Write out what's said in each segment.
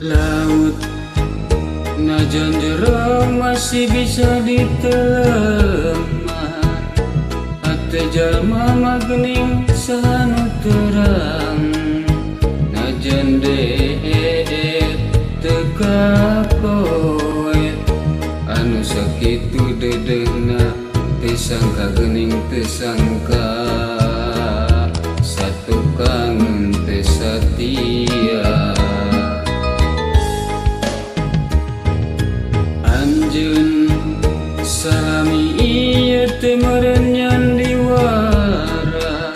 Laut najan jero masih bisa diteleman, hate jalma magening sanu terang. Najan deet teu kapoet, anu sakitu dedehna teu sangka geuning teu sangka. Satu kangen teu satia. Anjeun salami ieu teh meureun nyandiwara,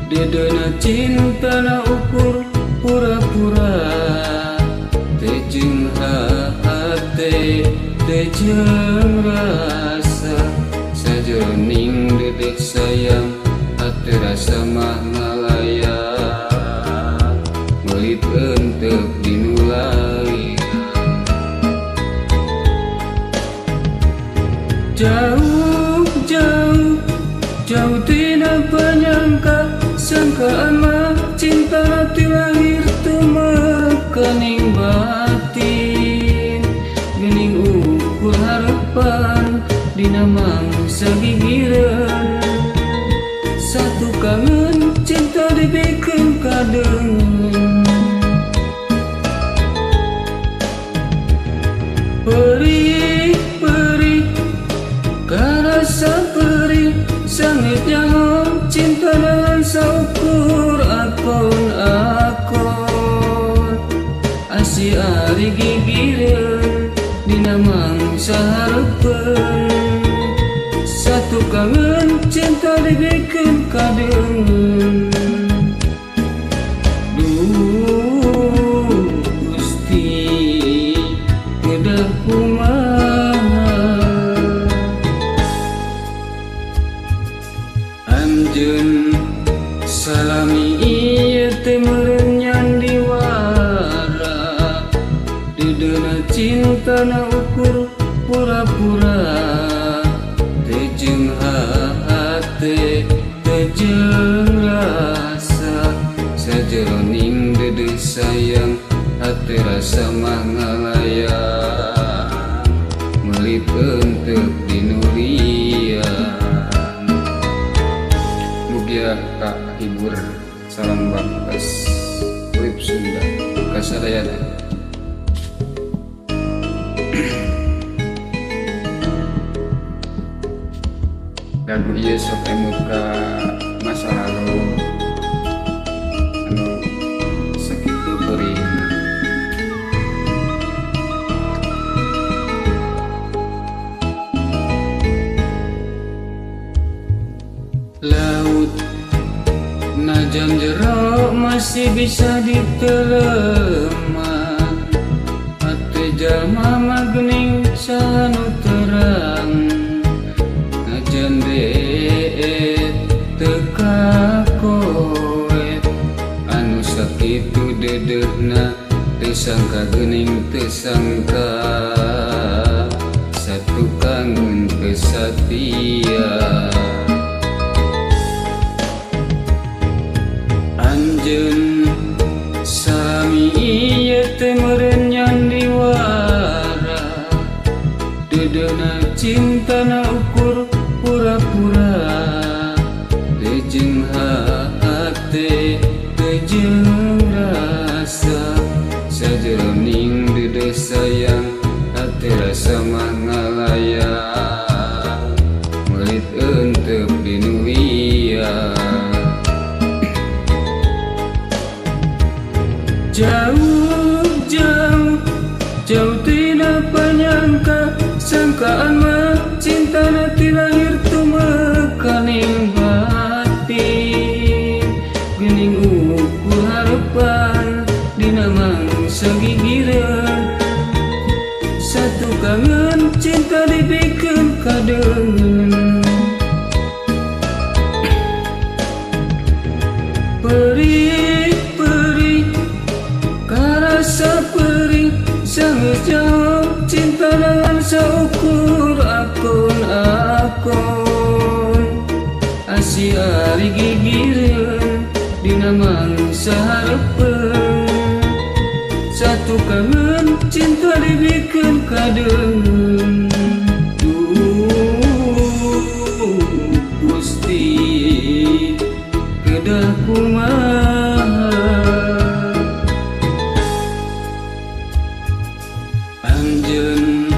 dedeuna cintana ukur pura-pura. Teu jeung hate teu jeung rasa, sajeroning dedeh sayang hate rasa mah ngalayang. Meulit eunteuk dinu lain. Jauh, jauh, jauh tidak penyangka, sangkaan mah cinta ti lahir tumekaning batin. Geuning ukur harapan dina mangsa gigireun, satu kangen cinta dibikeun kadeungeun. Perih, perih, karasa perih, sangit nyaho cinta dengan saukur akon-akon. Asih ari gigireun dina mangsa hareupeun, satu kangen cinta dibikeun kadeungeun. Duh Gusti kedah kumaha anjeun salami ieu teh meureun nyandiwara, dedeuna cintana ukur pura-pura. Teu jeung hate teu jeung rasa, sajeroning dedeh sayang hate rasa mah ngalayang. Meulit eunteuk dinu liang. Mugia kahibur. Salam bakes Urip Sunda kasadayana. Lagu ieu sok emut ka masa lalu anu sakitu perih. Laut najan jero masih bisa diteleman, hate jalma magening sanu terang. Najan deet teu kakoet, anu sakitu dedehna teu sangka geuning teu sangka. Satu kangen teu satia. Anjeun salami ieu teh meureun nyandiwara, dedeuna cintana ukur pura-pura. Teu jeung hate teu jeung rasa, sajeroning dedeh sayang hate rasa mah ngalayang. Meulit eunteuk dinu liang. Jauh, jauh, jauh tidak penyangka, sangkaan mah cinta ti lahir tumekaning batin. Geuning ukur harapan dina mangsa gigireun, satu kangen cinta dibikeun kadeungeun. Perih, perih, karasa perih, sangat jauh cinta dengan saukur akon-akon. Asih ari gigireun dina mangsa hareupeun, satu tukangan cinta dibikeun kadeungeun. Duh Gusti kedah kumaha anjeun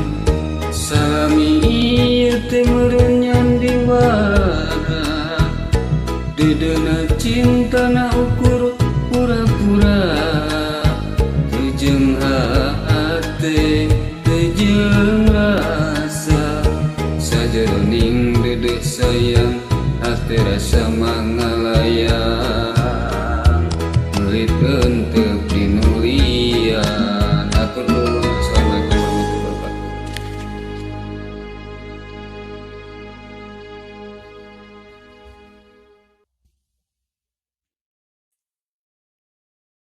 salami ieu teh meureun nyandiwara. Dedeuna cintana ukur pura-pura teu jeung hate teu jeung rasa. Sajeroning dedeh sayang hate rasa mangalayang. Meulit enteup dinu